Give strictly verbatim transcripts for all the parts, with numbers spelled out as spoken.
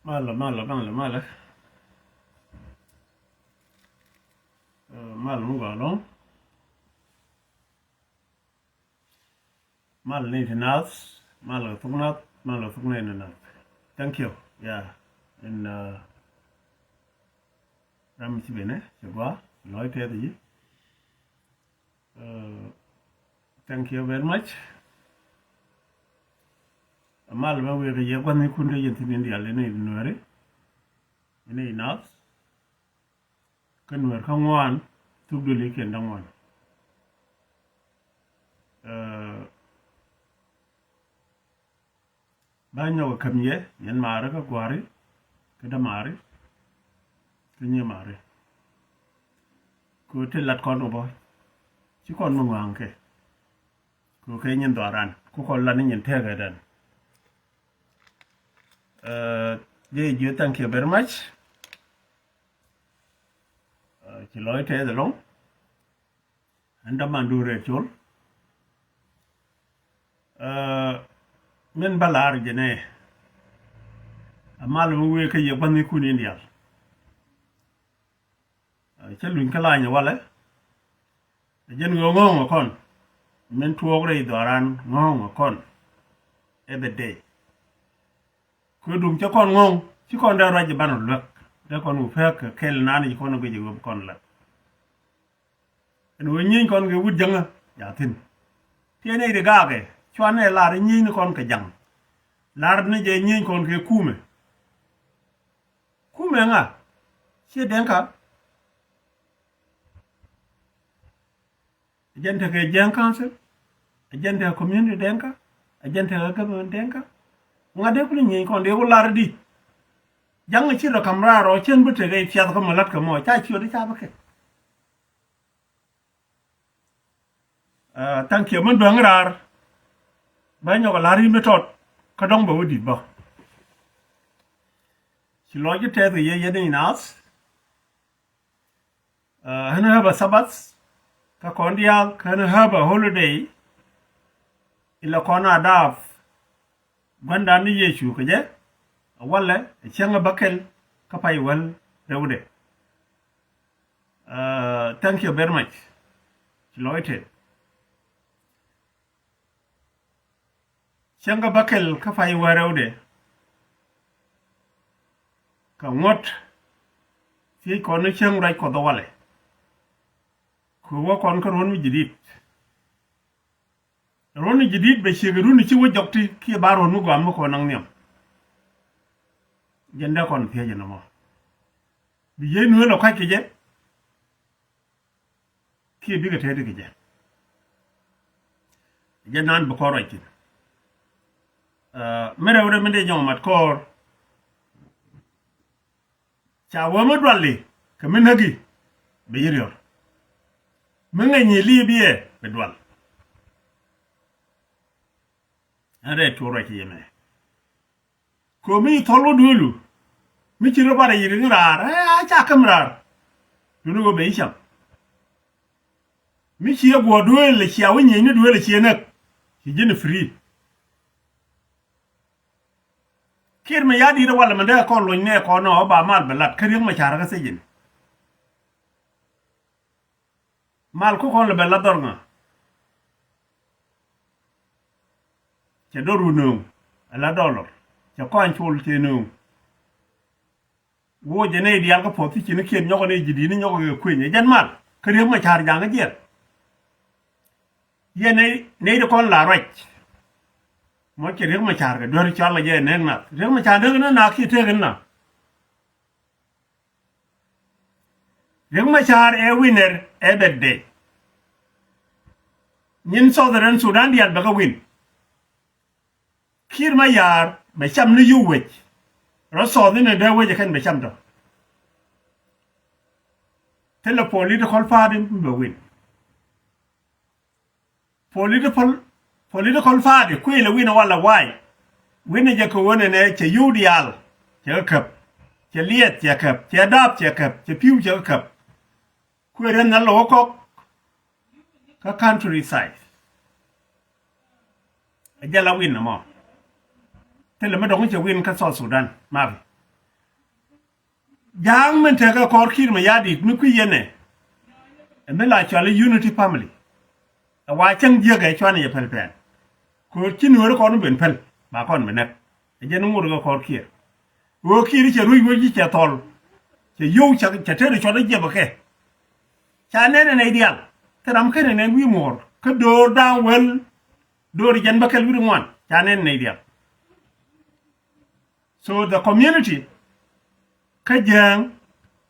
Malɛ, malɛ, malɛ, malɛ. Ɛ, malɛ mi gɔaa ɛlɔ̱ŋ. Malɛ ni ti naath, malɛ thuk naath, malɛ thuk ni ni naath. Thank you. Yeah. In, uh, ram ci ben ɛ, ci gɔaa, lɔc tɛth ji̱. Uh, thank you very much. Malɛ mɛ wëë kɛ yɛ gua̱thnikun te yɛn thi̱n in diaal in i̱ Nuääri, in i̱ naath. Kä Nuäär kä ŋuan, thuk duëlikiɛn da̱ŋ ŋuan. Uh, ba nyɔk ɛ käm yɛ, yɛn maari kä gua̱a̱ri, kä dämaari, kä nyimaari. Kɛ ɣöö te lat kɔn kɛ bä, ci kɔn mi ŋɔ̱a̱ŋ kɛ. Kɛ ɣöö kɛ nyin dhɔaaran, ku kɔn lat ni nyin tëëkɛ dan. Uh, Jee jiö, thank you very much. Uh, ci lɔc tɛth ɛlɔ̱ŋ. Ɛn dämandu rɛɛ col. Uh, min bä la̱r jɛ nɛ. Ɛ malɛ mi wëë kä yɛ gua̱thnikun in diaal. Uh, cä luny kä lany walɛ. Ɛ jɛn ɣöö ŋɔ̱ɔ̱ŋ ɛ kɔn. Min tuɔɔk rɛy dhɔaaran ŋɔ̱ɔ̱ŋ ɛ kɔn. Every day. Kɛ duŋ cä kɔn ŋɔ̱ɔ̱ŋ, ci kɔn dee ruac jɛ banɛ luäk. Dee kɔn wä pek kɛ kɛl naan ci kɔn guic ɛ ɣöö bi kɔn lät. Ɛn ɣöö nyieeny kɔn kɛ wut jäŋä, ja thi̱n. Tiɛɛn nɛy ti gaakɛ, cuanɛ lar nyieeny ni kɔn kɛ ja̱ŋ. Lar ni jɛ nyieeny kɔn kɛ kumɛ. Kumɛ ŋa? Ciɛ Dɛŋka. Ɛ jɛn tekɛ Jiɛŋ Council, ɛ jɛn tekɛ community Dɛŋka, ɛ jɛn tekɛ government Dɛŋka. Ŋa̱t dee kulɛ nyieeny kɔn dee ku lar di. Ja̱ŋ ɛ ci rɔ ka̱m raar ɔ cien bi tekɛ i̱ piath kä mɔ la̱t kɛ mɔ ca ciöt i̱ ca bi kɛ. Uh, thank you. Min bäŋ raar. Bä nyɔk a la̱r i̱ mi tɔt kä dɔ̱ŋ bɛ wä di̱t bä. Ci lɔc i̱ tɛth kɛ yɛ yɛn i̱ naath. Uh, ɣän ɣäbä Sabbath kä kɔn diaal kä ɣän ɣäbä holiday. Ilɛ kɔn a daap gua̱ndan ni Yecu kɛ jɛ. A walɛ a cäŋ a bäkɛl kä pay wäl rɛwdɛ. Uh, thank you very much. Ci lɔc tɛth. Cäŋ kä bäkɛl kä pay wäl rɛwdɛ. Kɛ ŋuɔ̱t thiec kɔn ni cäŋ ruac Kuɔth ɛ walɛ. Kɛ wä kɔn kä ruɔ̱n mi ji̱ di̱t. Ruɔ̱n mi ji̱ di̱t bɛ ciek ruɔ̱n mi ci wä jɔk ti kiɛ ba ruɔ̱n mi gɔaa mi kɔn naŋ nhiam. Jɛn dee kɔn thiec ɛn ɛmɔ. Bi yiey nuëë lɔ ka̱c kɛ jɛ. Kiɛ bikɛ tɛt kɛ jɛ. Jɛ naan bi kɔr ruac thi̱n. Uh, mi rɛwdɛ mi dee nyɔk mat kɔr. Ca wä mi duali kɛ mi näki bi yi riɔr. Mi ŋäc nyi li̱i̱ biɛ bi dual. Ɛn rɛy tuɔɔk ruac ci yɛ mɛ. Kɛ mi thɔl wä duelu. Mi ci rɔ barɛ yir ni raar, ɛ, a ca käm raar. Duelu wä ben cam. Mi ci yɛ guɔ duel, cia wä nyieny ni duel, cia näk. Ci ji̱n free. Kiir mi ya di̱t walɛ mi dee kɔn luny nɛ kɔn ɔ ba mal bɛ lat kä Riek Machar kä sijin. Mal kä kɔn lɛ bɛ la dhɔr ŋa. Cɛ dɔr wu nööŋ. Ɛ la dɔlɔr. Cɛ kɔn col cɛ nööŋ. Wuɔ jɛ nɛy diaal kä puɔth ti ci ni kiɛn nyɔkɔ nɛy ji̱ di̱t ni nyɔkɔ kɛ kueny. Ɛ jɛn mal. Kä Riek Machar jaŋ kä jiɛl. Yɛ nɛy, nɛy di kɔn la ruac. Mɔ cɛ Riek Machar kɛ duer cɔal kɛ jɛ nɛk nath. Riek Machar dee kɛ ni naak kiɛ tëëk kɛ ni naak. Riek Machar ɛ winner ɛ bɛ dee. Nyin Southern Sudan diaal bɛ kä win. Kiir Mayar bɛ cam ni yio̱w wec. Rɔ South ni dee wec ɛ kɛn bɛ cam tɔ. Thilɛ political party mi bɛ win. Political, political party kuëël ɛ win ɛ walɛ wa̱a̱y. Win ɛ jɛ kɛ ɣöö nɛnɛ cɛ yio̱w diaal cɛ kɛ käp. Cɛ liɛth cɛ käp, cɛ daap cɛ käp, cɛ pi̱w cɛ kɛ käp. Kuëël rɛn nhal lɔ wä kɔk kä countryside. Ɛ jɛ la win ɛmɔ. Thilɛ mi dɔ̱ŋ cɛ win kä South Sudan. Mafi. Ja̱a̱ŋ min tekɛ kɔr Kiir Mayardit mi kui̱ yɛn ɛ, ɛ mi la cɔal i̱ unity family. Ɛ wa cäŋ jiäk ɛ cuanɛ jɛ päl pɛn. Kɛ ɣöö ci Nuääri kɔn ben päl ba kɔn bi näk. Ɛ jɛn ŋot kɛ kɔr Kiir. Ɣöö Kiir cɛ ruec wec ji̱ cɛ thɔl. Cɛ yio̱w cɛ, cɛ tet cuɔt i̱ jiɛp ɛ kɛ. Ca nɛn ɛ nɛy diaal. Thil ram /kenɛ nɛn wi̱i̱ muɔ̱ɔ̱r kä do̱r da̱a̱ŋ wäl. Do̱r jɛn bä kɛl wi̱r ŋuan ca nɛn ɛ nɛy diaal. So the community kä Jiääŋ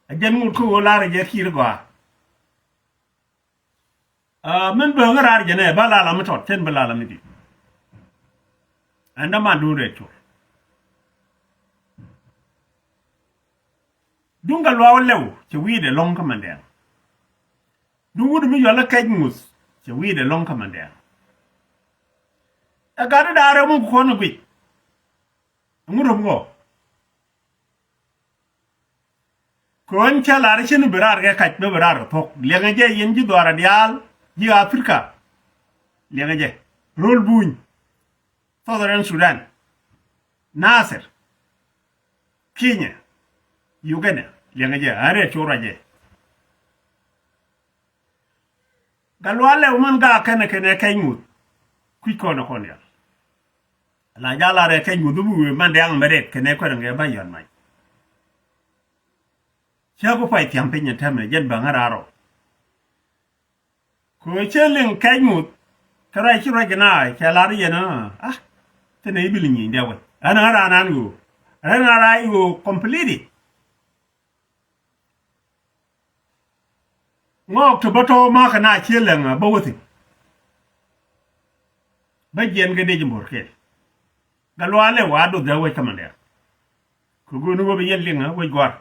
ɛ jɛn ŋot kä ɣöö lar ɛ jɛ Kiir gɔaa. Aa, min bä ŋä raar jɛ nɛ ba lala mi tɔt cɛn bä lala mi dit. Ɛn däman duun rɛt cuɔr. Duŋ Gatluak Lɛw cɛ wi̱i̱dɛ lɔ̱ŋ kä Mandɛɛŋ. Duŋ wut mi yɔl ɛ Kɛc Ŋuth cɛ wi̱i̱dɛ lɔ̱ŋ kä Mandɛɛŋ. Ɛ gat i̱ da̱a̱ rɛw mi ku kɔn ɛ guic. Ɛŋu röm ɣɔɔ? Kɛ ɣän cä lar cin bi raar kɛ kac bä bi raar kɛ thuɔ̱k. Liɛŋɛ jɛ yɛn ji̱ dhuaarä diaal ji̱ Africa. Liɛŋɛ jɛ. Röl Buny. Southern Sudan. Nasir. Kenya. Uganda. Liɛŋɛ jɛ. Ɣän rɛɛ cu ruac jɛ. Gatluak Lɛw män gak kɛnɛ kɛnɛ Kɛc Ŋuth. Kui̱c kɔn ɛ kɔn yal. La jal a rɛ Kɛc Ŋuth bi wee Mandɛɛŋ mɛ rɛt kɛnɛ kuɛn ŋɛ ba yɔn mac. Cä ku pay thiam piny ɛn täämɛ jɛn bä ŋä raar ɔ. Kɛ ɣöö cä liŋ Kɛc Ŋuth kɛ ruac ci ruac kɛ na cɛ lar yɛn ɔ. Ah, thin i̱ bil nyieny dee wec. Ɣän ɣän raan an ɣöö. Ɣän ɣän raan ɣöö complete. Ŋɔɔk ti bä tɔ̱ ma̱a̱kɛ na cië lɛŋ a bä wä thi̱n. Bä jiɛn kɛ dec in bo̱r kɛɛl. Gatluak Lɛw a doth dee wec kä Mandɛɛŋ. Kɛ go̱o̱ni wä bi yɛn liŋ a wec gua̱a̱r.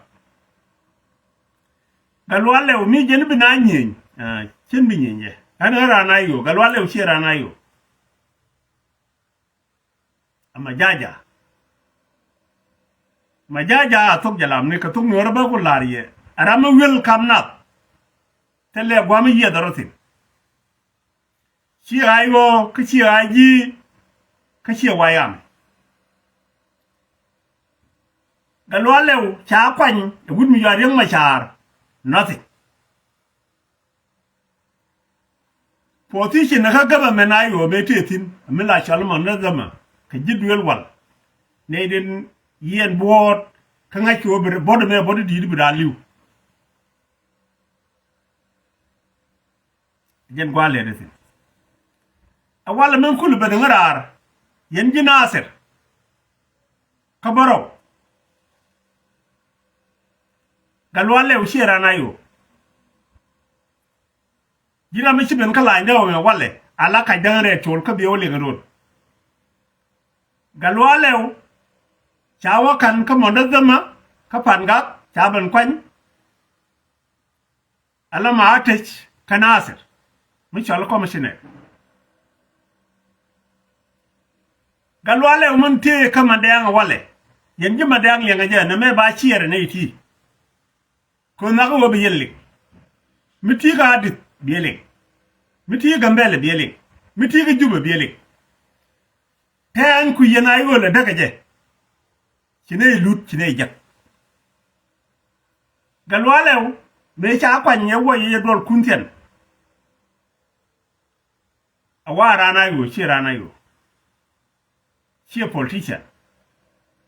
Gatluak Lɛw mi jiɛn bi na nyieny. Aa, cin bi nyieny jɛ. Ɣän ɣän raan a yo̱o̱. Gatluak Lɛw ciɛ raan a yo̱o̱. Ɛ Majaja. Majaja a thok jɛ lam ni kɛ thok Nuäärä bä ku la̱r yɛ. Ɛ ram mi wi̱el kam nath. Thilɛ gua̱a̱m i̱ yiɛth ɛ rɔ thi̱n. Ciɛ ɣaac ɣɔɔ kä ciɛ ɣaac ji̱ kä ciɛ wac amɛ. Gatluak Lɛw ca kuany ɛ wut mi yɔa Riek Macar. Nothing. Position kä government a yo̱o̱ mëë tëë thi̱n mi la cɔl mɔ ni dhämä kɛ ji̱ duëël wal. Nɛy den yiɛn buɔɔt kä ŋa̱c kɛ ɣöö bi buɔ̱t ɛmɛ buɔ̱t i̱ di̱i̱t bi da̱a̱ li̱w. Jɛn gua̱a̱ lɛt i̱ thi̱n. Ɛ walɛ min kul ben ŋä raar yɛn ji̱ Nathir. Kä bä rɔw. Gatluak Lɛw ciɛ raan a yo̱o̱. Ji̱n ram mi ci ben kä lany dee ɣɔw ɛmɛ walɛ a la kac däŋ rɛɛ col kä biɛ wä liŋ rot. Gatluak Lɛw ca wä ka̱n kä mɔndä dhämä kä Pangak ca ben kuany. Ala ma a tec kä Nathir mi cɔl commissioner. Gatluak Lɛw min tëë kä Mandɛɛŋ walɛ. Yɛn ji̱ Mandɛɛŋ liɛŋɛ jɛ nɛ mɛ ba ciɛɛr ɛ nɛy ti. Kɛ nhɔakä ɣöö bi yɛn liŋ. Mi ti̱i̱ kä Adith biɛ liŋ. Mi ti̱i̱ kä Gambɛlɛ biɛ liŋ. Mi ti̱i̱ kä Jubɛ biɛ liŋ. Tɛ̈ɛ̈n ku yɛn a i̱ ɣöö lɛ däkɛ jɛ. Ci nɛy lut ci nɛy jek. Gatluak Lɛw mëë ca kuany ɛ wuɔc yɛ duɔl kun thiɛn. A wa raan a yo̱o̱ ciɛ raan a yo̱o̱. Ciɛ politician.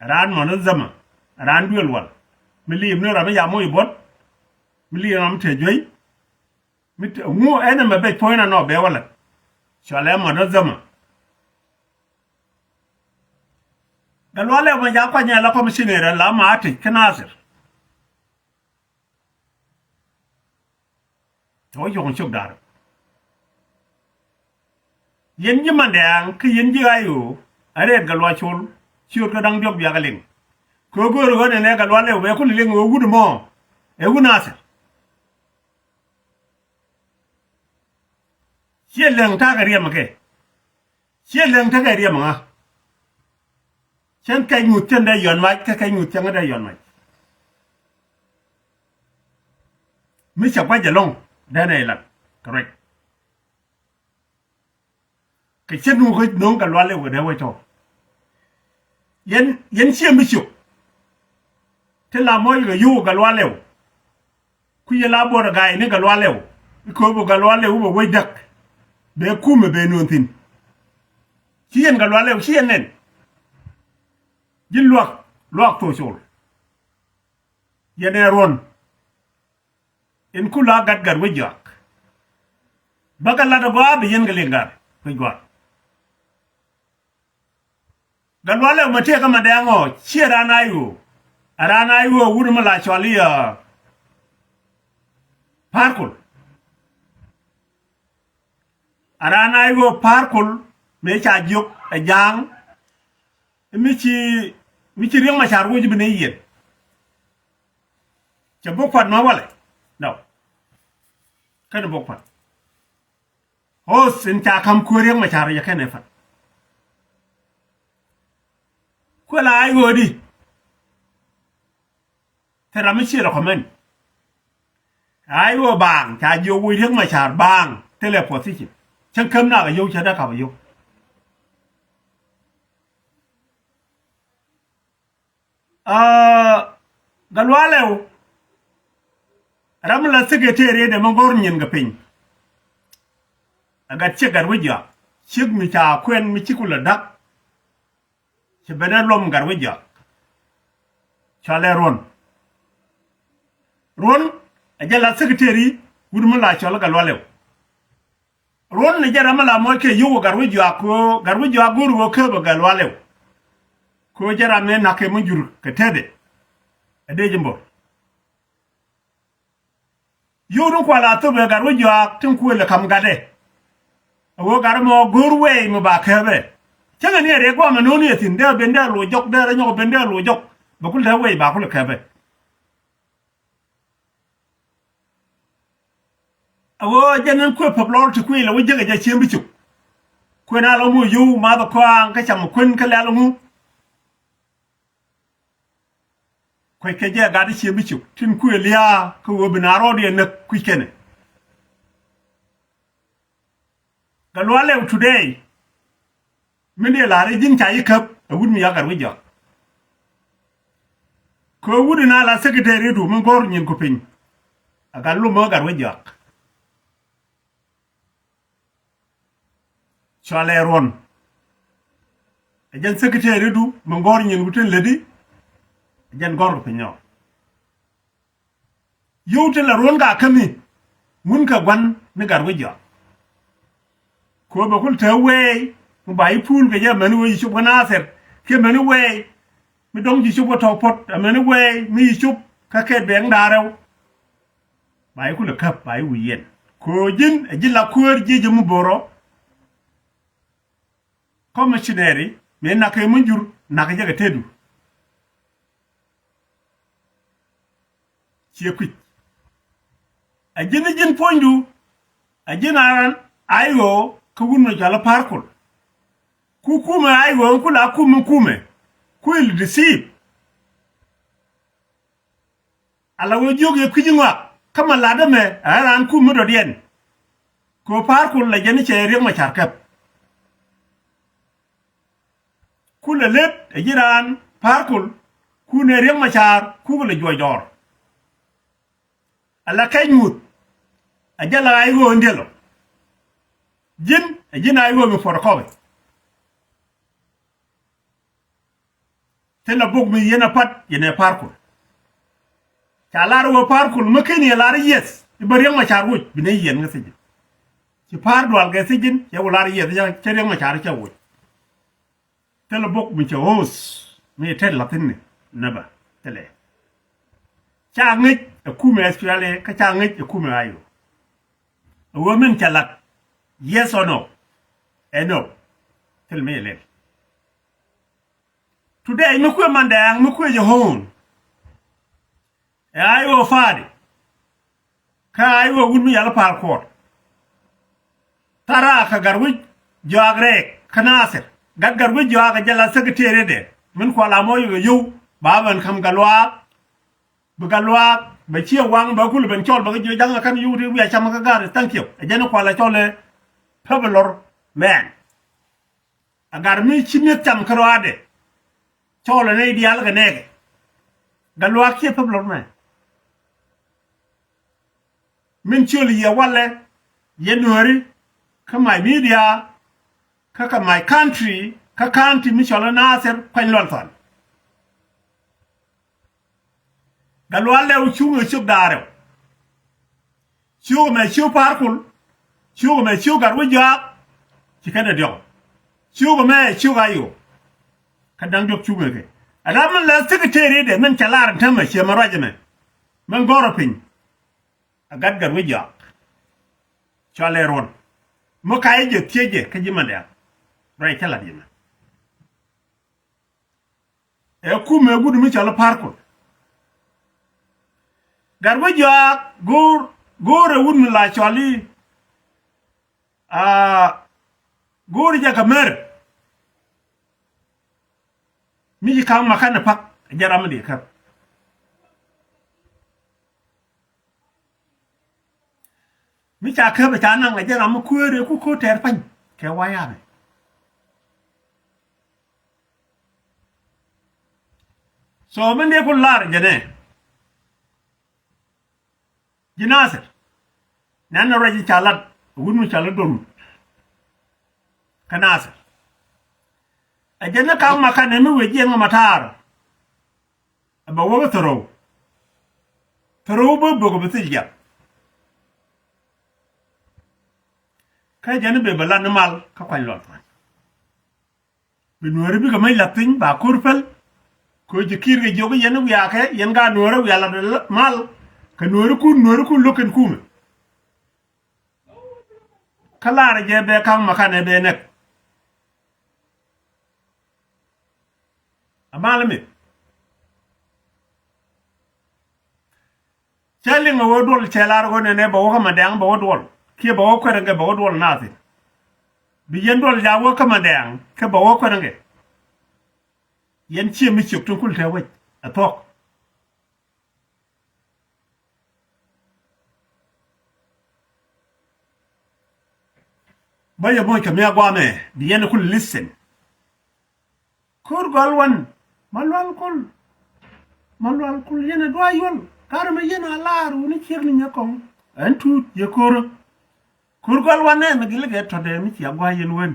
Raan mɔn dhämä. Raan duël wal. Mi liim ni ram mi yam moc buɔt. Mi liim ram mi te juey. Mi te ŋu ɛn ɛmɛ bec puɔ̱ny na nɔ bɛ walɛ. Cɔalɛ mɔn dhämä. Gatluak Lɛw mɛ ca kuany ɛ la commissioner la ma a tec kä Nathir. Tɔ̱ yɔ̱ŋ cop da̱r. Yɛn ji̱ Mandɛɛŋ kä yɛn ji̱ Ayo a rɛɛt Gatluak Col. Ciöt kä da̱ŋ diɔ̱k biakä liŋ. Kɛ ɣöö go̱o̱r ɣän ɛnɛ Gatluak Lɛw bɛ kulɛ liŋ ɣöö wut ɛmɔ ɛ wut Nathir. Ciɛ lɛŋ ta̱a̱ kɛ riɛm kɛ. Ciɛ lɛŋ tekɛ riɛm ŋa. Cɛn Kɛc Ŋuth cɛn dee yɔn mac kä Kɛc Ŋuth cɛn dee yɔn mac. Mi cɛ gua̱c ɛlɔ̱ŋ dee nɛ ilat kɛ ruac. Kɛ cɛn nu kä no̱o̱ŋ Gatluak Lɛw kɛ dee wec tɔ. Yɛn, yɛn ciɛ mi ciök. Tin la moc kɛ yio̱w Gatluak Lɛw. Ku yɛ la buɔt ɛ ga̱a̱c ni Gatluak Lɛw. I̱ kööp ɛ Gatluak Lɛw i̱ bɛ wec däk. Bɛ kumɛ bɛ nööŋ thi̱n. Ci yɛn Gatluak Lɛw ci yɛn nɛn. Ji̱n luak, luak thok col. Yɛn ɛ ruɔ̱n. In ku la gat gat wec juak. Bä kɛ lat ɛ gɔaa bi yɛn kɛ liŋ gat wec juak. Gatluak Lɛw mɛ tëëkä mɛ dɛŋ ɔ ciɛ raan a i̱ ɣöö. Ɛ raan a i̱ ɣöö wut mɛ la cɔal i̱ ɛ Pa̱a̱r Kol. Ɛ raan a i̱ ɣöö Pa̱a̱r Kol mëë ca jiök ɛ ja̱a̱ŋ. Mi ci, mi ci Riek Macar woc bi ni yiɛn. Cɛ bok kuat mɛ walɛ. Nɔ. Kɛn bok kuat. Hoth in ca ka̱m kuäär Riek Macar yɛ kɛn ɛ fat. Kuɛ la a i̱ ɣöö di. Thil ram mi ci recommend. A i̱ ɣöö baaŋ ca jiök woc Riek Macar baaŋ thilɛ position. Cäŋ käm nak a yio̱w cä dee kap a yio̱w. Aa, Gatluak Lɛw. Ram mi la secretary dɛ mi gɔ̱r nyin kɛ piny. A gat ciek gat wec juak. Ciek mi ca kuɛn mi ci ku la da̱k. Ci ben ɛ luɔm gat wec juak. Cɔalɛ Ruɔ̱n. Ruɔ̱n ɛ jɛ la secretary wut mi la cɔl Gatluak Lɛw. Ruɔ̱n ni jɛ ram mi la moc kɛ yio̱w ɛ gat wec juak kɛ ɣöö gat wec juak go̱o̱r ɣöö kääpɛ Gatluak Lɛw. Kɛ ɣöö jɛ ram mi na̱k kɛ mi jur kɛ tetdɛ. Ɛ dee ji̱ mbor. Yio̱w ni kual a thop ɛ gat wec juak tin kuël ɛ ka̱m gatdɛ. Ɛ ɣöö gat ɛmɔ go̱o̱r wɛy mi ba kääpɛ. Cäŋɛ ni ɛ riɛk guamɛ no̱o̱ni ɛ thi̱n dee ben dee loc jɔk dee rɛ nyɔk ben dee loc jɔk. Bɛ kul te wɛy ba kul ɛ kääpɛ. A ɣöö jɛn in kuëë päp lɔr ti kuëë lɛ wä jek a jɛ ciem bi cuk. Kuëë na lɔ mu yio̱w math kɔaŋ kä cam kuën kä lɛl ŋu. Kuec kɛ jɛ gat ciem bi cuk tin kuëë lia̱a̱ kä ɣöö bi na rɔɔd yɛ näk kui̱c kɛnɛ. Gatluak Lɛw today. Min dee la̱r i̱ ji̱n ca yi käp ɛ wut mi ya gat wec jɔak. Kɛ wut in a la secretary du mi gɔ̱r nyin ku piny. A gat lum ɛ gat wec jɔak. Cɔalɛ Ruɔ̱n. Ɛ jɛn secretary du mi gɔ̱r nyin ku tin lätdi. Ɛ jɛn gɔ̱r ku piny ɔ. Yio̱w ti la Ruɔ̱n ka kämi. Ŋun kɛ gua̱n ni gat wec jɔak. Kɛ ɣöö bɛ kul te wɛy mi ba yi puul kɛ jɛ amäni wec yi cop kä Nathir kiɛ amäni wɛy mi dɔ̱ŋ ji̱ cop kä tɔ̱ puɔ̱t amäni wɛy mi yi cop kä kɛt bɛŋ da̱ŋ rɛw. Ba yi kulɛ käp ba yi wi̱i̱ yɛn kɛ ɣöö ji̱n ɛ ji̱ la kuäär ji̱ jɛ mi bo̱rɔ. Commissionary mëë nak kɛ mi jur nak kɛ jɛ kɛ tetdu. Ciɛ kui̱c. A ji̱n i̱ ji̱n puɔ̱nydu. A ji̱n a ran a i̱ ɣöö kä wun mi cɔal i̱ Pa̱a̱r Kol. Ku kumɛ a i̱ ɣöö ku la kumɛ kumɛ. Ku il deceive. Ala wee jiök yɛ kui̱c iŋɔak kä ma lat ɛmɛ ɛ raan kum mi dɔ̱diɛn. Kɛ ɣöö Pa̱a̱r Kol la jɛn i̱ cɛ Riek Macar käp. Ku lɛ lät ɛ ji̱ raan Pa̱a̱r Kol ku nɛ Riek Macar kukɛ lɛ juɔc dɔɔr. Ala kɛc ŋuth ɛ jɛ la a i̱ ɣöö in diɛl ɔ. Ji̱n ɛ ji̱n a i̱ ɣöö mi puɔ̱t ɛ kɔpɛ. Thilɛ bok mi yɛn a pat yɛn ɛ Pa̱a̱r Kol. Ca lar wä Pa̱a̱r Kol mi ken yɛ lar yieth i̱ bä Riek Macar woc bi nɛ yiɛn ŋä thijin. Ci Pa̱a̱r dual kɛ thijin cɛ wä lar yieth cɛ Riek Macar cɛ woc. Thilɛ bok mi cɛ hoth mi tet la̱thi̱n ni nɛ bä thilɛ. Ca ŋäc ɛ kumɛ S P L A kä ca ŋäc ɛ kumɛ I O. Ɛ wä min cɛ lat yes or no. Ɛ no. Thil mi yɛ lɛl. Today mi kuɛ mandɛɛŋ mi kuɛ jɛ ho̱o̱n. Ɛ a i̱ ɣöö fa̱a̱di. Kä a i̱ ɣöö wut mi yal pa̱a̱r kuɔt. Thara kɛ gat wi̱c jɔak rɛɛk kä Nathir. Gat gat wi̱c jɔak ɛ jɛ la secretary dɛ min kual a mɔc kɛ yio̱w ba ben ka̱m Gatluak. Bi Gatluak bɛ ciɛ waŋ bɛ kul ben cɔl bɛ kɛ jiö ja̱ŋ ɛ kän yio̱w ti wi̱i̱ a cam kä ga̱r thank you ɛ jɛn kual a cɔl ɛ pep lɔr mɛn. A gat mi ci mi̱eth cam kärɔaadɛ. Cɔɔlɛ nɛy diaal kɛ nɛɛkɛ. Gatluak ciɛ problem mɛ. Min ciöl yɛ walɛ, yɛ Nuääri kä my media, kä kä my country, kä county mi cɔl i̱ Nathir, kuany Lual Thuan. Gatluak lɛw cuŋ ɛ ciök da̱ŋ rɛw. Ciök ɛmɛ ciök Pa̱a̱rkul. Ciök ɛmɛ ciök Gatwec Jɔak. Ci kɛn ɛ diɔk. Ciök ɛmɛ ciök Ayo. Kä da̱ŋ diɔk cuŋ ɛ kɛ. Ala min la secretary dɛ min cɛ lar ɛn täämɛ ciɛ mɛ ruac ɛmɛ. Min gɔ̱rä piny. A gat Gatwec Jɔak. Cɔalɛ ruɔ̱n. Mi ka jɛ thiec jɛ kä ji̱ Mandɛŋ. Ruac cä lat yɛ mɛ. Ɛ kumɛ wut mi cɔl i̱ Pa̱a̱rkul. Gatwec Jɔak go̱o̱r, go̱o̱r ɛ wut mi la cɔl i̱, aa, go̱o̱r jɛ kɛ mer. Mi ci ka̱ŋ makanɛ pak jɛ ram mi di käp. Mi ca käp ca naŋ a jɛ ram mi kueer ɛ ku ko̱ tɛɛr pany kɛ wayamɛ. So min dee ku lar jɛ nɛ ji̱ Nathir. Nɛn ni ruac ca lat wut mi ca lat Dorut kä Nathir. Ɛ jɛ ni ka̱m makanɛ mi wee jiɛn ŋa ma ta̱a̱r. Ɛ bɛ wä bä thäräw. Thäräw bä bök bɛ thil jiath. Kä jɛn i̱ bɛ bɛ lat ni mal kä kuany Lual Thuan. Bi Nuääri bikɛ mäc lath piny ba ko̱r päl. Kɛ ɣöö ci Kiir kɛ jiök i̱ yɛn i̱ wiakɛ yɛn ka Nuääri wiak lat mal. Kɛ Nuäärikun, Nuäärikun lo̱k kɛn kumɛ. Kä laarɛ jɛ bɛ ka̱ŋ makanɛ bɛ nɛk. A mal mi cä liŋ a wä duɔl cɛ lar ɣöö nɛnɛ bɛ wä kä Mandɛŋ bɛ wä duɔl kiɛ bɛ wä kuɛrɛ kɛ bɛ wä duɔl Nathir. Bi yɛn duɔl ja wä kä Mandɛŋ kɛ bɛ wä kuɛrɛ kɛ. Yɛn ciɛ mi ciök tin kul te wec a thuɔ̱k. Bä yɛ moc kɛ mi a guamɛ bi yɛn kul listen. Ko̱r gɔl wan, Malual Kul. Malual Kul yɛn a dua̱a̱ yuɔl. Karɛ mɛ yɛn a laar wuni ciek ni nyɛ kɔŋ. Ɛn tuut yɛ ko̱rä. Ko̱r gɔl wan nɛ mɛ gilɛ kɛ tɔ̱dɛ mi cia gua̱a̱ yɛn wen.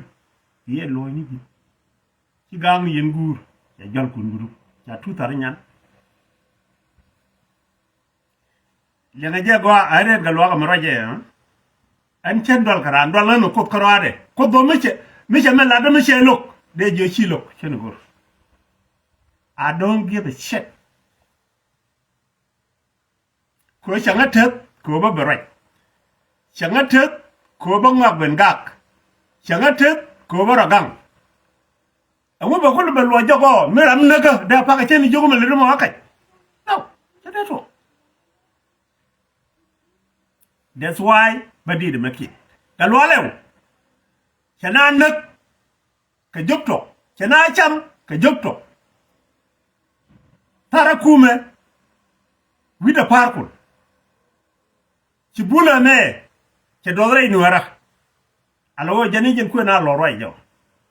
Yɛ luɔ̱ɔ̱ny ni ji̱. Ci ga̱a̱ŋ ni yɛn guur. Cɛ jɔl kun gudu. Ca tuut thar nyan. Liɛŋɛ jɛ gɔaa a rɛt Gatluak ɛmɛ ruacɛ. Ɛn cɛn dual kɛ raan dual ɣän ɛ Kuoth kärɔaadɛ. Kuoth bä mi cɛ, mi cɛ mɛ latdä mi cɛ lo̱k dee jiɛ ci lo̱k cɛn go̱r. I don't give a shit. Kɛ ɣöö cɛ ŋä teth kɛ ɣöö bä ben ruac. Cɛ ŋä teth kɛ ɣöö bä ŋɔak ben gak. Cɛ ŋä teth kɛ ɣöö bä rɔ gaŋ. Ɛŋu bɛ kulɛ bɛ luɔc jɔk ɔ mi ram näkä dee pakä cä ni jiök mɛ lät mɔ ɣä kac. No, cä dee tuɔɔk. That's why bä di̱t ɛmɛ kiɛ Gatluak lɛw. Cɛ na näk kɛ jop tɔ, cɛ na cam kɛ jop tɔ. Tharä kumɛ wi̱cdɛ Pa̱a̱rkul. Ci bulɛ mɛ cɛ duɔth rɛy Nuäärä. Ala ɣöö jɛn i̱ jɛn kuën a lɔ ruac jɛ.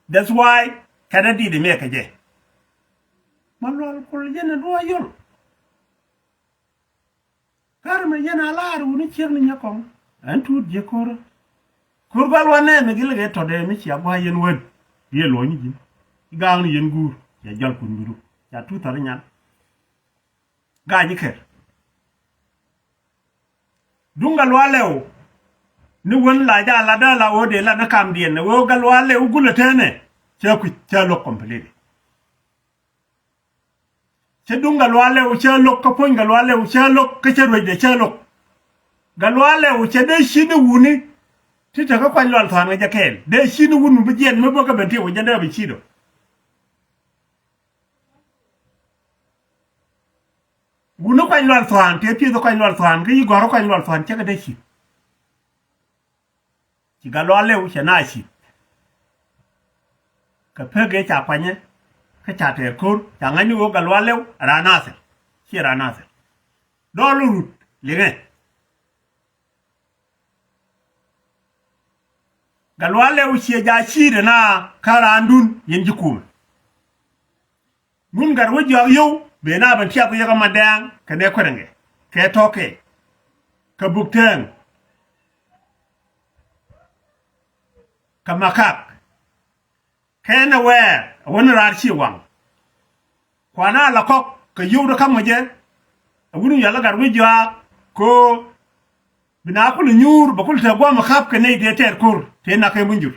That's why kɛn a di̱t ɛmɛ kɛ jɛ. Malual Kul yɛn a duɔ̱ɔ̱c yɔl. Kärɛ mɛ yɛn a laar wuni ciek ni nyɛ kɔŋ. Ɛn tuut jiɛ ko̱rä. Ko̱r gɔal wanɛ mɛ gilɛ kɛ tɔ̱dɛ mi cia gua̱a̱ yɛn wen. Yɛ luɔ̱ny ni ji̱n. Ci ga̱a̱ŋ ni yɛn guur. Cɛ jɔl kun gudu. Ca tuut thar nyan. Ga̱a̱c ikɛ. Duŋ Gatluak lɛw. Ni wen la ja latdä la ɣöö dee lat ni kamdiɛn ɛ ɣöö Gatluak lɛw gulɛ teenɛ. Cɛ kui̱c cɛ lo̱k completely. Cä duŋ Gatluak lɛw cä lo̱k, kä puɔ̱ny Gatluak lɛw cä lo̱k, kä cä ruecdɛ cä lo̱k. Gatluak lɛw cɛ dee ci ni wuni. Ti te kä kuany Lual Thuan kɛ jɛ kɛɛl dee ci ni wuni bi jiɛn mi bä kä ben ti wä jɛ dee bi ci dɔ. Wuni kuany Lual Thuan tëë pieth kuany Lual Thuan kä yi gɔ̱rä kuany Lual Thuan cä kɛ dee ci. Ci Gatluak lɛw cɛ na ci. Kɛ pek ëë ca kuanyɛ kä ca tɛɛr ko̱r ca ŋa̱cni ɣöö Gatluak lɛw raan Nathir. Ciɛ raan Nathir. Dɔɔl rut liŋɛ. Gatluak lɛw ciɛ ja ciit ɛna kä raandun yɛn ji̱ kumɛ. Ŋun Gatwec Jɔak yio̱w Bee na ben tiap kɛ yɛ kɛ Madɛŋ kɛ nɛ kuɛrɛŋɛ kɛ tɔ̱kɛ kɛ Buk Tɛŋ kɛ Makak. Kɛn ɛ wɛɛr ɛ wä ni raar ci waŋ. Kuan a la kɔk kɛ yio̱w dee ka̱m kɛ jɛ. Ɛ wut mi cɔal i̱ Gatwec Jɔak kɛ ɣöö bi na kul nyuur bɛ kul te gua̱a̱m ɛ ka̱p kɛ nɛy tëë tɛɛr ko̱r tëë nak kɛ Munyjur.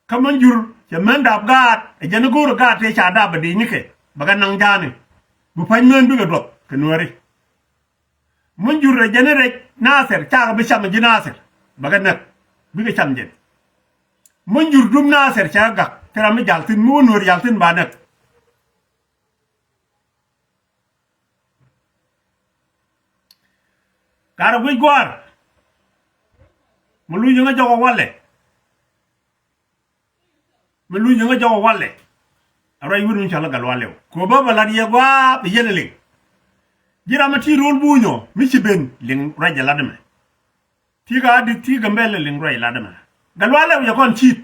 Kä Munyjur cɛ män dap gaat ɛ jɛn i̱ go̱o̱r ɛ gaat tëë ca dap bɛ di̱i̱nikɛ bɛ kɛ naŋ ja̱a̱ni. Bi pa̱ny män bikɛ duɔth kɛ Nuääri. Munyjur ɛ jɛn i̱ rɛc Nathir cakɛ bi cam ɛ ji̱ Nathir bɛ kɛ näk bikɛ cam jɛn. Munyjur dup Nathir cɛ kɛ gak ti ram mi jal thi̱n mi wä Nuäär jal thi̱n ba näk. Gatwec Gua̱a̱r mi luc yäŋä jɔk ɛ walɛ. Mi luc yäŋä jɔk ɛ walɛ. Ɛ ruac wut mi cɔl i̱ Gatluak Lɛw kɛ ɣöö bä bɛ la̱t yɛ gua̱a̱p ɛ yɛn ɛ liŋ. Ji̱ ram mi ti ro̱l bunyɔ mi ci ben liŋ ruac ɛ lat ɛmɛ. Ti ka adi ti Gambɛl ɛ liŋ ruac ɛ lat ɛmɛ. Gatluak Lɛw jɛ kɔn ci̱i̱t.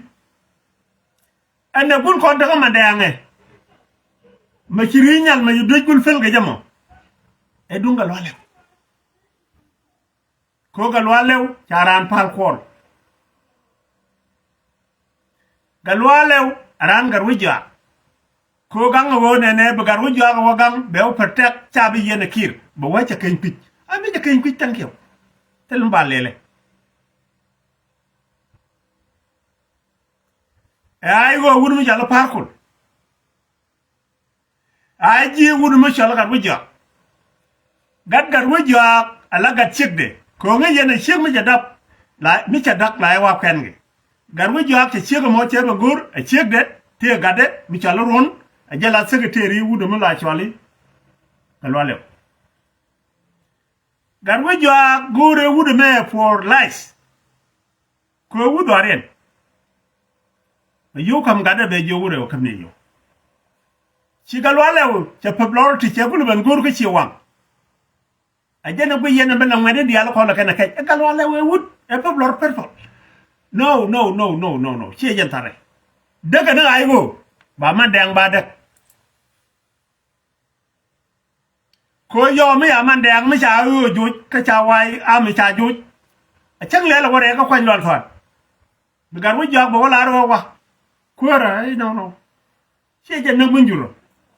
Ɛn ɛ gul kɔn tekä Madɛŋɛ. Mɛ ci ri̱i̱c nyal mɛ ci duec gul pel kɛ jɛ mɔ. Ɛ duŋ Gatluak Lɛw. Kɛ ɣöö Gatluak Lɛw ca raan pa̱l kuɔl. Gatluak Lɛw a raan Gatwec Jɔak. Kɛ ɣöö gaŋ ɛ ɣöö nɛnɛ bi Gatwec Jɔak ɛ wä gaŋ bɛ wä protect ca bi yɛn ɛ Kiir bɛ wä cɛ keny kui̱c. A bi cɛ keny kui̱c thank you. Thil mi ba lɛlɛ. Ɛ a i̱ ɣöö wut mi cɔal i̱ Pa̱a̱r Kol. A ji̱ wut mi cɔl Gatwec Jɔak. Gat Gatwec Jɔak ala gat ciekdɛ. Ko̱ŋä yɛn a ciek mi cɛ dap la mi cɛ dak la yɛ wa kuɛn kɛ. Gatwec Jɔak cɛ ciek ɛmɔ cɛ bɛ go̱r a ciekdɛ tëë gatdɛ mi cɔl Ruɔ̱n a jɛ la secretary wut mi la cɔl i̱ Gatluak Lɛw. Gatwec Jɔak go̱o̱rɛ wut ɛmɛ for life. Kɛ ɣöö wut dhɔaariɛn. Bɛ yio̱w ka̱m gatdɛ bɛ jiök wut rɛw käm ni yio̱w. Ci Gatluak Lɛw cɛ pep lɔr ti cɛ kulɛ ben go̱o̱r kä ci waŋ. A jɛn ɛ guic yɛn ɛ ben ɛ ŋuɛ̈tni diaal kɔn ɛ kɛn ɛ kɛc ɛ Gatluak Lɛw ɛ wut ɛ pep lɔr pep pep. No, no, no, no, no, no. Ciɛ jɛn tharɛ. Däk kɛ ni ɣa̱c ɣöö ba Madɛŋ ba däk. Kɛ ɣöö yɔw mi ya Madɛŋ mi ca ɣöö joc kä ca wa̱a̱ i̱ a mi ca joc. A cäŋ lɛl a wä rɛɛk kä kuany lual thua̱a̱n. Mi Gatwec Jɔak bɛ wä la̱r ɣöö wa kuäärä i̱ nɔnɔ. Ciɛ jɛ näk mi njurä.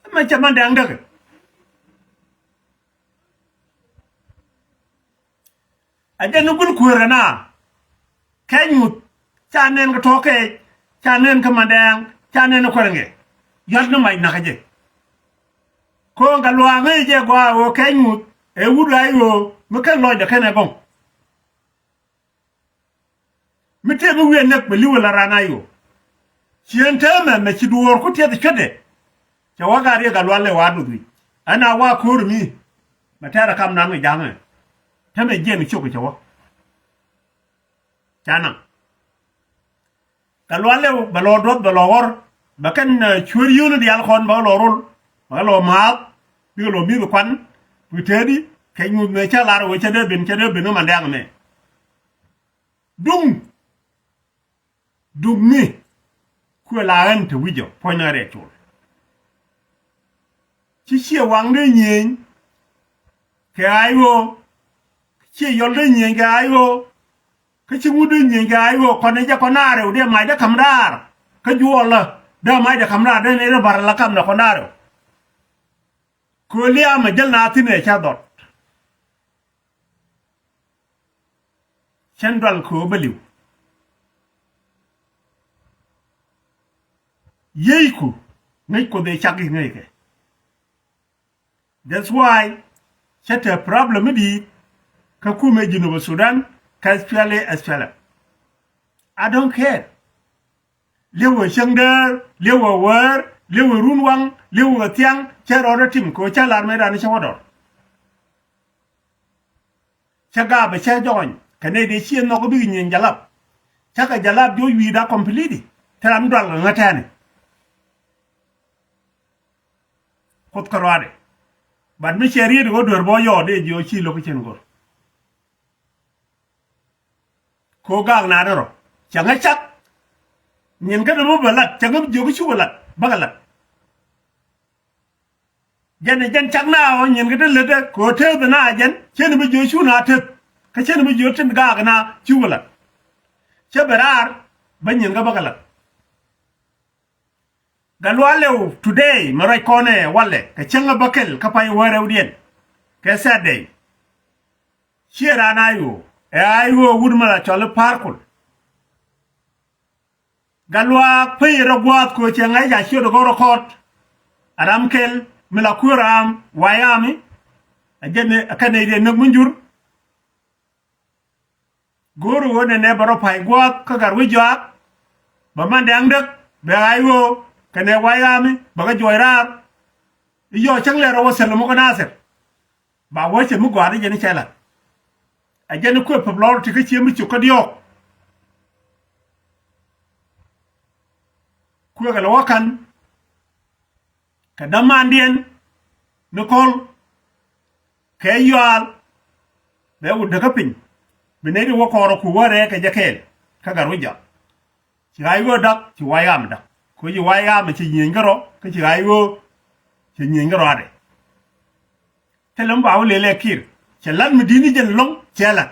Ɛmɛ cɛ Madɛŋ däkɛ. A jɛn ni gul kuäärä na. Kɛc ŋuth ca nɛn kɛ tɔ̱ kɛɛc ca nɛn kɛ Madɛŋ ca nɛn kɛ kuɛrɛ ŋɛ. Yɔ̱t ni mac nakä jɛ. Ko̱o̱ŋ kɛ lua̱a̱ŋ ëë jɛ gɔaa ɣöö kɛc ŋuth ɛ wut ɣa̱c ɣöö mi kɛn lɔcdɛ kɛn ɛ gɔŋ. Mi tëë mi wi̱i̱ ɛ näk bɛ li̱w ɛ la ran a ɣöö. Ciën täämɛ mɛ ci duɔ̱ɔ̱r ku tiɛth cuätdɛ. Cɛ wä gat riɛk Gatluak Lɛw wa duth wi̱c ɛn a wa ko̱o̱r mi. Mɛ tɛɛrɛ kam nan kɛ ja̱a̱ŋɛ. Täämɛ jiɛn cok cɛ wä. Ca naŋ. Gatluak Lɛw bɛ lɔ duɔth bɛ lɔ ɣɔr bɛ kɛn cuäär yio̱o̱ni diaal kɔn bɛ lɔ rol bɛ lɔ maath bikɛ lɔ mi̱th kuan. Bikɛ tëëdi kɛ nyuuth mëë cä lar wee cä dee ben cä dee ben kä Madɛŋ mɛ. Duŋ. Duŋ mi kuɛ la ɣän te wi̱cä puɔ̱ny na rɛɛ col. Ci ciɛ waŋ dee nyieny kɛ a i̱ ɣöö ciɛ yɔl dee nyieny kɛ a i̱ ɣöö. Kä ci ŋut dee nyieny kɛ a i̱ ɣöö kɔn i̱ jɛ kɔn a rɛw dee mac dee ka̱m raar. Kä juɔɔlä dee mac dee ka̱m raar dee ni rɛ barä la ka̱m dee kɔn a rɛw. Kööli amɛ jäl na thi̱n ɛ ca dhɔt. Cɛn dual köö bä li̱w. Yieyku ŋäc Kuoth ëë cak i̱ ŋäckɛ. That's why cä te problem mi di̱i̱t kä kumɛ Jinub Sudan kä S P L A, S P L M. I don't care. Li̱w ɛ cäŋ däär, li̱w ɛ wäär, li̱w ɛ run waŋ, li̱w ɛ thiaŋ, cä rɔɔdä tim kɛ ɣöö cä lar mëë raan cä wä dɔr. Cä gaapɛ cä jɔɔny kɛ nɛy dee ciɛ nhɔk bikɛ nyieny jalap. Cakɛ jalap joc wi̱i̱da completely. Te ram dual kɛ ŋä tɛ̈ni. Kuoth kärɔaadɛ. But mi cɛ riet ɣöö duer bä yɔɔt dee jiɔ ci lo̱k cin go̱r. Ko gaak na dee rɔ cɛ ŋä cak. Nyin kä dee bä bɛ lat cɛ ŋä jiök cukɛ lat bäkɛ lat. Jɛn ɛ jɛn cak na ɣɔ̱ nyin kɛ ti lätdɛ kɛ ɣöö tëëth na jɛn cien bi jiö cu na tëëth. Kä cien bi jiö tin gaak na cukɛ la̱t. Cä bɛ raar bä nyin kä bä kɛ la̱t. Gatluak Lɛw today mɛ ruac kɔnɛ walɛ kɛ cäŋ ɛ bä kɛl kä pay wä rɛwdiɛn. Kɛ Saturday. Ciɛ raan a ɣöö ɛ a ɣöö wut mi la cɔl i̱ Pa̱a̱r Kul. Gatluak pey rɔ gua̱a̱th kɛ ɣöö cɛ ŋa̱c ca ciöt ɛ gɔ̱r ɛ kɔt. A ram kɛl mi la kui̱ raam wa̱i̱ ami. A jɛn ɛ kɛn ɛ riɛn näk mi jur. Go̱o̱r ɣöö nɛnɛ bɛ rɔ pa̱c gua̱a̱th kä gat wi̱c jɔak. Bɛ man dɛŋ däk bɛ ɣa̱c ɣöö kɛnɛ wa̱i̱ ami bɛ kɛ juɔc raar. I̱ yɔɔ cäŋ lɛ rɔ wä thil muk kä Nathir. Ba wä cɛ mi gɔaa di jɛn i̱ cɛ la̱t. Ɛ jɛn i̱ kuëë päp lɔr ti kä cie mi cuk kä diɔ̱ɔ̱k. Kuëëkɛ lɛ wä ka̱n. Kɛ dämandiɛn ni kɔl kɛ yual. Bɛ wut däkä piny bi nɛy ti wä kɔɔr ku wä rɛɛ kɛ jɛ kɛɛl kä gat wi̱c jɔak. Ci ɣa̱c ɣöö da̱k ci wa̱i̱ ɣaam da̱k kɛ ci wa̱i̱ ɣaam ci nyieny kärɔ̱ kä ci ɣa̱c ɣöö ci nyieny kärɔ̱ adɛ. Thilɛ mi ba wä lëlɛ ki̱i̱r cɛ la̱t mi di̱t ni jɛn lo̱ŋ cɛ la̱t.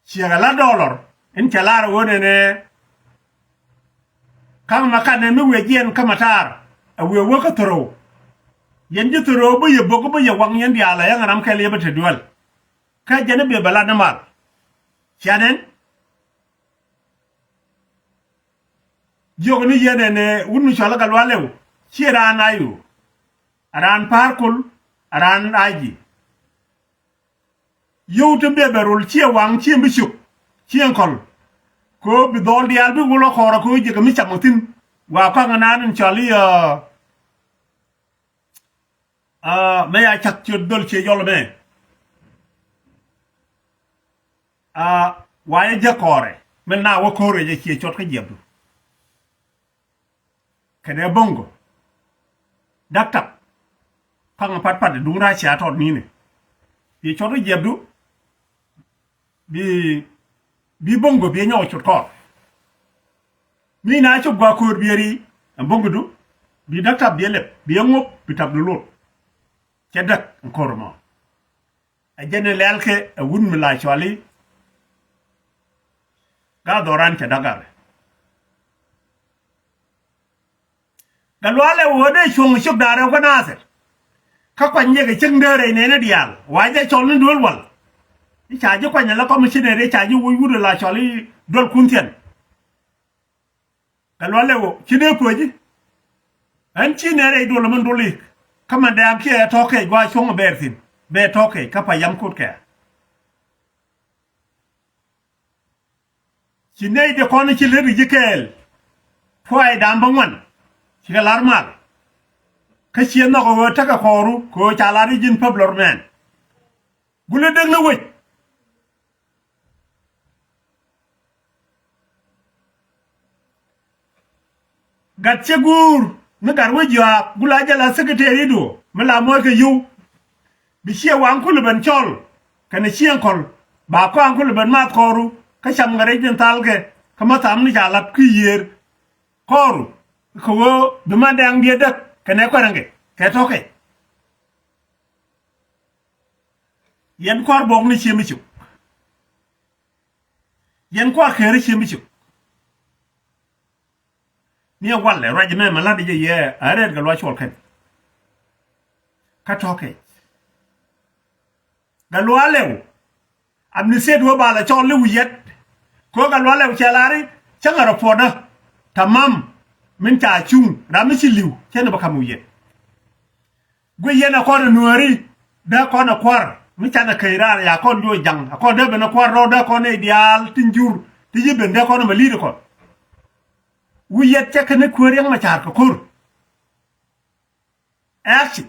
Ciɛ kɛ la dɔlɔr in cɛ lar ɣöö nɛnɛ. Ka̱ŋ ma kat nɛ mi wiɛ jiɛn kä ma taar a wiɛ wä kä thorow. Yɛn ji̱ thorow bä yɛ bok bä yɛ waŋ yɛn diaal a yɛn ram kɛl yɛ bä te duel. Kä jɛn i̱ biɛ bɛ lat ni mal. Ciɛ nɛn. Jiök ni yɛn ɛn wut mi cɔal i̱ Gatluak Lɛw ciɛ raan a yu. A raan Pa̱a̱r Kul a raan a ji̱. Yio̱w ti biɛ bɛ rol ciɛ waŋ ciɛ mi cuk ciɛ kɔl. Kɛ ɣöö bi dhɔl diaal bi wul ɣä kɔɔrä kɛ ɣöö ji̱ kɛ mi cam ɣä thi̱n. Wa kɔaŋ ɛ naan in cɔal i̱ aa mɛ ya cak ciöt dhöl ciɛ yɔl ɛmɛ. Aa wa yɛ jek kɔɔrɛ mɛ na wä ko̱o̱rɛ jɛ ciɛ cɔt kä jiɛpdu. Kɛnɛ bo̱ŋgɔ dak tap. Kaŋ pat pat duŋ rac cia tɔt ni̱ni. Bi cɔt kä jiɛpdu. Bi bi bo̱ŋgɔ bi nyɔk cot kɔɔr. Mi na cop gua ko̱o̱r bi ri ɛn bo̱ŋgɔdu. Bi dak tap bi lɛp bi ŋop bi tap du lot. Cɛ dak ɛn ko̱o̱r mɔ. Ɛ jɛn ɛ lɛl kɛ ɛ wut mi la cuali. Ga dhɔran cɛ dak gal. Gatluak Lɛw ɣöö dee cuɔ̱ŋ cök da̱ŋ rɛw kä Nathir. Kä kuany yɛ kɛ cäŋ dee rɛy nɛɛni diaal wa jɛ cɔl ni duel wal. I̱ ca ji̱ kuany ala kɔm i̱ ci nɛɛri i̱ ca ji̱ wuc wut ala cɔl i̱ duel kun thiɛn. Gatluak Lɛw ɣöö ci dee puɔ̱c i̱ ɛn ci nɛɛri i̱ duel min duel i̱ kä man dee am kiɛ tɔ̱ kɛc gua cuɔ̱ŋ bɛɛr thi̱n bɛ tɔ̱ kɛc kä pa yam kot kɛ. Ci nɛy ti kɔn ci lät ri ji̱ kɛɛl. Puay da̱a̱m bä ŋuan cikɛ la̱r mal. Kä ciɛ nhɔk ɛ ɣöö tekɛ kɔɔru kɛ ɣöö ca la̱r i̱ ji̱n päp lɔr mɛn. Gulɛ dek ni wec. Gat cɛ guur ni gat wec yɔaak gula jɛ la secretary du mi la muɔc kɛ yio̱w. Bi ciɛ waŋ kulɛ ben cɔl kɛnɛ cieŋ kɔl ba kɔaŋ kulɛ ben math kɔɔru kä cam kɛ rɛc in thalkɛ kä ma tham ni ca lat ki yiëër kɔɔru kɛ ɣöö bi man dɛŋ diɛ däk kɛnɛ kuɛrɛŋkɛ kɛ tɔ̱kɛ. Yɛn kua̱r bɔk ni ciɛ mi cuk. Yɛn kua̱r kɛɛri ciɛ mi cuk. Ni ɛ walɛ ruac ɛmɛ mɛ la̱t jɛ yɛ a rɛɛt kɛ luac cuɔl kɛn. Kä tɔ̱kɛ Gatluak Lɛw. Am ni sɛt wä ba la cɔl li wi̱i̱ yɛt. Kɛ ɣöö Gatluak Lɛw cɛ la̱ri cäŋ a rɔ puɔ̱tdä. Tamam min ca cuŋ ram mi ci li̱w cɛ ni bä ka̱m wi̱i̱ yɛt. Guic yɛn a kɔn a nuääri dee kɔn a kua̱r mi canɛ käc raar ya kɔn juɔc ja̱ŋ a kɔn dee ben a kua̱r rɔɔd dee kɔn nɛy diaal tin jur ti ji̱ ben dee kɔn a ma li̱i̱t a kɔn. Wi̱i̱ yɛt cɛ kɛn ni kuäär Riɛk Macar kɛ ko̱r. Ɛ action.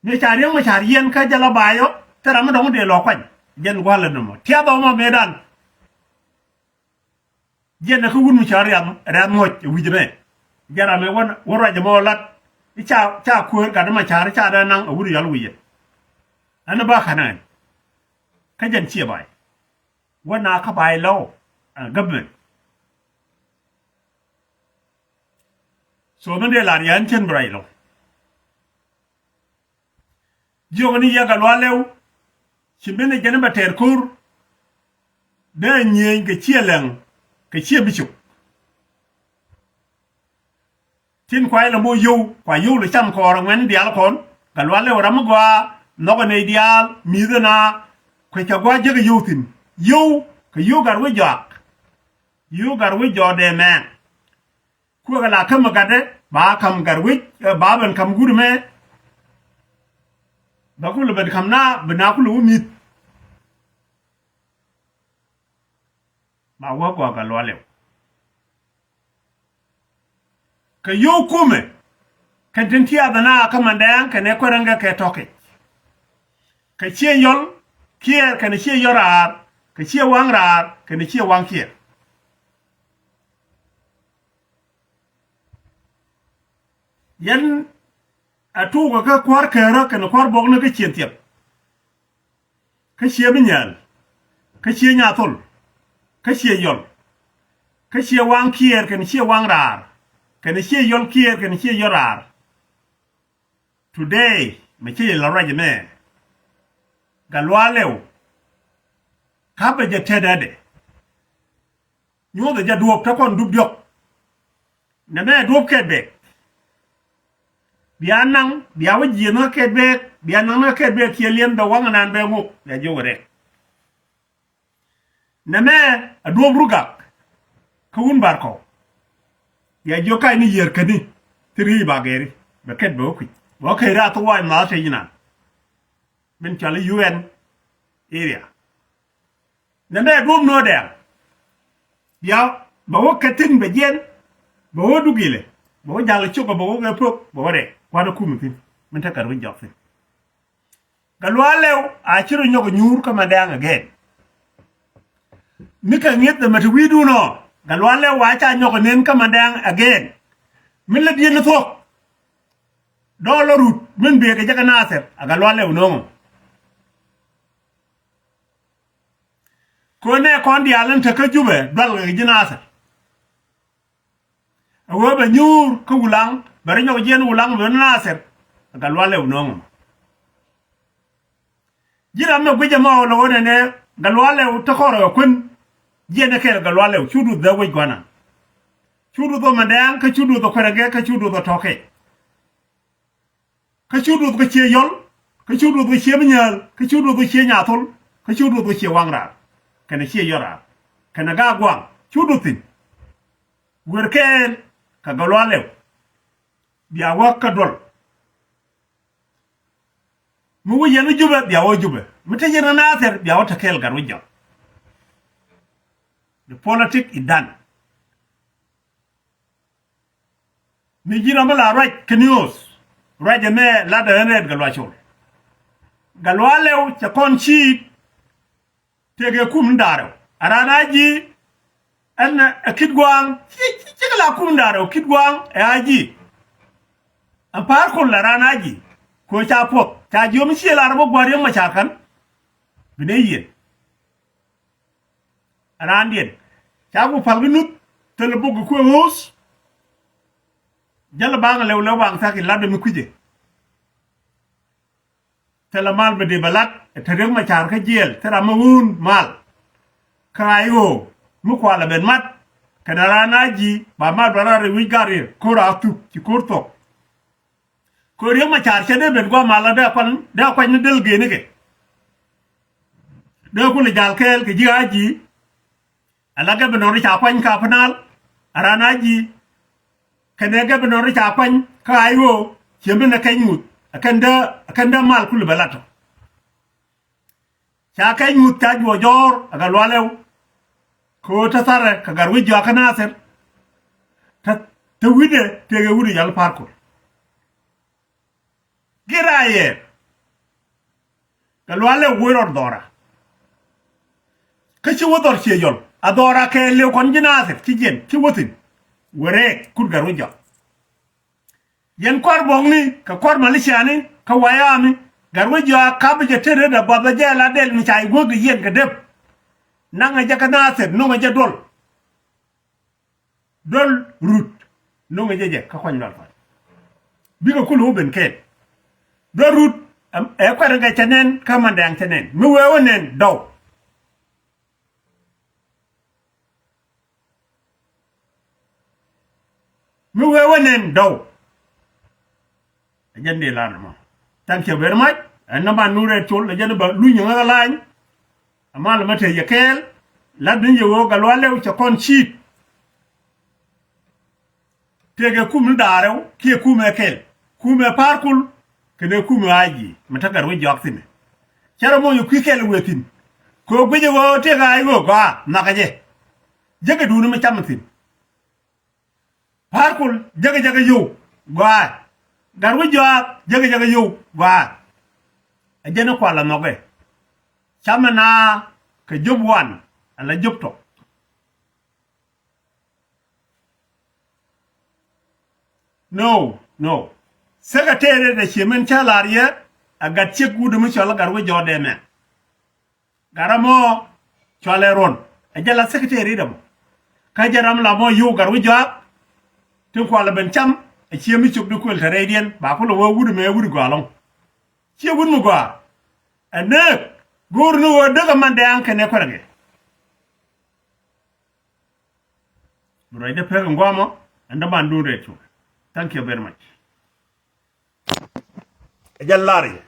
Ni ca Riɛk Macar yɛn kä jɛ la ba̱a̱ yɔ thil ram mi dɔ̱ŋ dee lɔ kuany. Jɛn gua̱l ɛn nɔmɔ tiath ɔmɔ mëëdan. Jiɛn ɛ kä wut mi ca riam riam muɔc ɛ wi̱c ɛmɛ. Jiɛn ram ɛ wä ruac ɛmɔ lat i̱ ca ca kuäär gat ɛmɔ ca̱r i̱ ca dee naŋ ɛ wut yɔl wi̱c ɛ. Ɛn ɛ ba ka̱n ɛn kä jɛn ciɛ ba̱a̱y. Wä na kä ba̱a̱y lɔw ɛ government. So mi dee lar yɛn cien bi ruac lɔw. Jiök ni yɛ Gatluak Lɛw, ci ben ɛ jɛn bɛ tɛɛr ko̱r, dee nyieny kɛ ciɛ lɛŋ, kɛ ciɛ bi cop. Tin kua ilɛ moc yio̱w, kua yio̱w lɛ cam kɔɔr ɛ ŋuɛ̈tni diaal kɔn. Gatluak Lɛw ram mi gɔaa, nhɔkɛ nɛy diaal, mi̱i̱thä na, kuɛ cɛ gɔaa jek ɛ yio̱w thi̱n. Yio̱w, kɛ yio̱w gat wec jɔak. Yio̱w gat wec jɔak dee mɛɛŋ. Kuɛ kɛ la käm ɛ gatdɛ, ba ka̱m gat wec, ɛ, ba ben ka̱m guut ɛmɛ. Ba kulɛ ben ka̱m na, bi na kulɛ wä mi̱th. Ba wä gɔaa Gatluak Lɛw. Kɛ yio̱w kumɛ, kɛn tin tiath ɛn a kä Mandɛɛŋ kɛnɛ kuɛrɛŋkɛ kɛ tɔ̱kic. Kɛ ciɛ yɔl kiɛɛr kɛnɛ ciɛ yɔl raar, kɛ ciɛ waŋ raar kɛnɛ ciɛ waŋ kiɛɛr. Yɛn a tuukɛ kä kua̱r Kärä kɛnɛ kua̱r Buɔkni kä Ciɛn Thiɛp. Kä ciɛ bi nyɛl, kä ciɛ nyathol, kä ciɛ yɔl, kä ciɛ waŋ kiɛɛr kɛnɛ ciɛ waŋ raar, kɛnɛ ciɛ yɔl kiɛɛr kɛnɛ ciɛ yɔl raar. Today, mɛ ci yɛ la ruac ɛmɛ. Gatluak Lɛw, ka̱pɛ jɛ tetdɛ. Nyuɔthɛ jɛ duɔ̱ɔ̱p te kɔn dup diɔ̱k. Nɛmɛ duɔ̱ɔ̱p kɛt bɛɛk. Bia naŋ, bia wä jiɛn kä kɛt bɛɛk, bia naŋ kä kɛt bɛɛk kiɛ liɛn bɛ waŋ ɛnan bɛ ŋok, bia jiök wä rɛk. Nɛmɛ a duɔ̱ɔ̱p rugak. Kä wun bar kɔw. Bia jiök kac ni yiër käni. Thiri ba gɛri. Bɛ kɛt bɛ wä kui̱c. Bɛ wä kɛt ri a thok wac ma tec inan. Min cɔal i̱ U N area. Nɛmɛ duɔ̱ɔ̱p nöödɛ. Bia bɛ wä kɛ thi̱n bɛ jiɛn. Bɛ wä dugilɛ. Bɛ wä ja̱l cok bɛ wä kɛ pök bɛ wä rɛk kuanɛ kum thi̱n. Min te kɛ ri jɔk thi̱n. Gatluak Lɛw a ci rɔ nyɔk nyuur kä Mandɛɛŋ again. Mi kɛ ŋi̱eth ɛmɛ ti wi̱i̱dun ɔ Gatluak Lɛw a ca nyɔk nen kä Mandɛɛŋ again. Mi lät yɛn thuɔ̱k. Dɔɔl ɔ rut min bëë kɛ jɛ kɛ Nathir a Gatluak Lɛw no̱o̱ŋɔ. Könɛ kɔn diaal in te kä Jubɛ dual kɛ ji̱ Nathir. A wee bɛ nyuur kä Wulaŋ bɛ rɔ nyɔk jiɛn Wulaŋ bɛ Nathir. A Gatluak Lɛw no̱o̱ŋɔ. Ji̱ ram mɛ guic ɛmɔ lɛ ɣöö nɛnɛ Gatluak Lɛw te kɔrɛ kɛ kuän. Jiɛn ɛ kɛɛl Gatluak Lɛw cu duth dhɛ wec gua̱na. Cu duth ɔ Mandɛɛŋ kä cu duth ɔ kuɛrɛ gɛ kä cu duth ɔ tɔ̱kɛ. Kä cu duth kɛ ciɛ yɔl, kä cu duth kɛ ciɛ bi nyääl, kä cu duth kɛ ciɛ nyathol, kä cu duth kɛ ciɛ waŋ raar kɛnɛ ciɛ yɔl raar kɛnɛ gaak guaŋ cu duth thi̱n. Wer kɛɛl kɛ Gatluak Lɛw. Bia wä kä duɔl. Mi wä yɛn wä Jubɛ bia wä Jubɛ, mi te yɛn wä Nathir bia wä te kɛɛl gat wä jɔk. The politic is done. Mi ji̱ ram mi la ruac kä news. Ruac ɛmɛ lat ɛ ɣän rɛɛt Gatluak Col. Gatluak Lɛw cɛ kɔn ciit. Tëëkɛ kum ni da̱ŋ rɛw a raan a ji̱. Ɛn ɛ Kit Gua̱a̱ŋ ci ci kɛ la kum ni da̱ŋ rɛw Kit Gua̱a̱ŋ ɛ a ji̱. Ɛn Pa̱a̱r Kol a raan a ji̱. Kɛ ɣöö ca puɔth ca ji̱ ɣöö mi ciɛ lar bä gua̱r yäŋ ma ca ka̱n. Bi nɛ yiɛn. Raandiɛn ca ku pal kɛ nuth thilɛ bok kɛ kuëë ɣööth. Jälɛ baŋ lɛw lɛw baŋ thak in lat bɛ mi kui̱cɛ. Thilɛ mal bɛ dee bɛ lat ɛ te Riek Macar kä jiɛɛl thilɛ ram mi ɣöön mal. Kä ɣa̱c ɣöö mi kualɛ ben mat kɛnɛ raan a ji̱ ba mal bɛ rat rɛy wi̱c gat riɛr ko̱r a thuk ci ko̱r thok. Kɛ Riek Macar cɛ dee ben gua̱a̱th malä dee kuany dee kuany ni del genikɛ. Dee kulɛ jal kɛɛl kɛ ji̱ a ji̱. Ala gɛ ben nɔri ca kuany ka Upper Nile a raan a ji̱. Kɛnɛ gɛ ben nɔri ca kuany ka a i̱ ɣöö ciɛ ben ɛ kɛc ŋuth ɛ kɛn dee ɛ kɛn dee mal kulɛ bɛ lat tɔ. Ca kɛc ŋuth ca juɔc jɔ̱ɔ̱r ɛ Gatluak Lɛw. Kɛ ɣöö te tharɛ kɛ gat wec jɔak kä Nathir. Te te wi̱cdɛ tëëkɛ wi̱cdɛ yal Pa̱a̱r Kol. Gir a yɛ Gatluak Lɛw wee rɔɔd dhɔra. Kä ci wä dhɔr ciɛ yɔl a dhɔra kɛ lëw kɔn ji̱ Nathir ci jiɛn ci wä thi̱n. Wee rɛɛk kut gat wec jɔak. Yɛn kua̱r buɔ̱kni kɛ kua̱r maliciani kä wayami. Gat wec jɔak kapä jɛ tet rɛt a buath bä jɛ la dɛl mi ca i̱ guäk di yɛn kɛ dep. Naŋɛ jɛ kä Nathir no̱ŋɛ jɛ duɔl. Duɔl Rut no̱ŋɛ jɛ jɛ kä kuany lual kual. Bikɛ kulɛ wä ben kɛɛl. Duɔl Rut Ɛ kuɛ̈t kɛ cɛ nɛn kä Mandɛɛŋ cɛ nɛn. Mi wee wä nɛn dɔw. Mi wee wä nɛn dɔw. Ɛ jɛn dee lar mɔ. Thank you very much. Ɛn nɔmɔ Anur Rɛt Col ɛ jɛn bä luny ŋä lany. Amal mɛ te yɛ kɛɛl. Lat ni yɛ wee Gatluak Lew cɛ kɔn ciit. Tëëkɛ kum ni da̱ŋ rɛw kiɛ kumɛ kɛl, kumɛ Pa̱a̱r Kul kɛnɛ kumɛ Aji mi te Gatwec Jɔak thi̱n. Cɛ rɔ moc kui̱ kɛl wëë thi̱n. Kɛ ɣöö guic ɣöö tëëkɛ Aji ɣöö gɔaa nhɔakä jɛ. Jekɛ duuni mi cam thi̱n. Pa̱a̱r Kul jekɛ jekɛ yio̱w gɔaa. Gatwec Jɔak jekɛ jekɛ yio̱w gɔaa. Ɛ jɛn i̱ kual ɛ nhɔkɛ. Camɛ na kɛ Job wan ala Job tɔk. No, no. Secretary ɛ ciɛ min cä lar yɛ ɛ Gatciek wut mi cɔl Gatwec Jɔak dee mɛ. Gat ɛmɔ cɔalɛ Ruɔn. Ɛ jɛ la secretary dɛ mɔ. Kä jɛ ram la mɔ yio̱w Gatwec Jɔak. Tin kualɛ ben cam ɛ ciɛ mi cop di kuël te rɛydiɛn ba kulɛ wee wut mɛ wut gɔaa ɛlɔ̱ŋ. Ciɛ wut mi gɔaa. Ɛ nɛɛk go̱o̱r ni ɣöö dee kɛ Mandɛɛŋ kɛnɛ kuɛ̈rkɛ. Mi ruacdä pek in guamɔ ɛn dämandun Rɛt Col. Thank you very much. Ɛ jɛn lar yɛ.